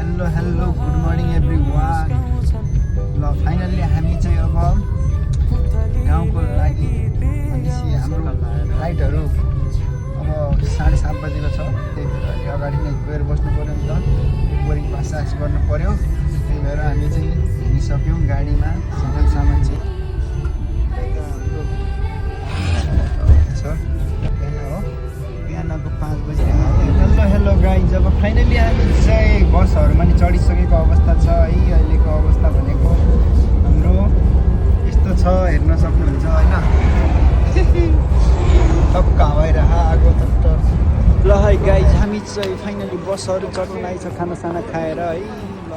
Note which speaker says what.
Speaker 1: Hello good morning everyone. ल finally हामी चाहिँ अब गाउँको लागि भनेपछि हाम्रो फ्लाइटहरू अब 7:30 बजेको छ। त्यही भएर अलि अगाडि नै गएर बस्नु पऱ्यो नि त, बोर्डिङ पास गर्नु पऱ्यो। त्यही भएर हामी चाहिँ हिँडिसक्यौँ गाडीमा। सबै सामान चाहिँ बिहान हो, बिहानको 5 बजी। हेलो गाइज, अब फाइनली हामी चाहिँ बसहरूमा नि चढिसकेको अवस्था छ है। अहिलेको अवस्था भनेको हाम्रो यस्तो छ, हेर्न सक्नुहुन्छ होइन। टक्क हवाइरह आगो त। ल है गाइज, हामी चाहिँ फाइनली बसहरू चढ्नु लागेको छ खानासाना खाएर है। ल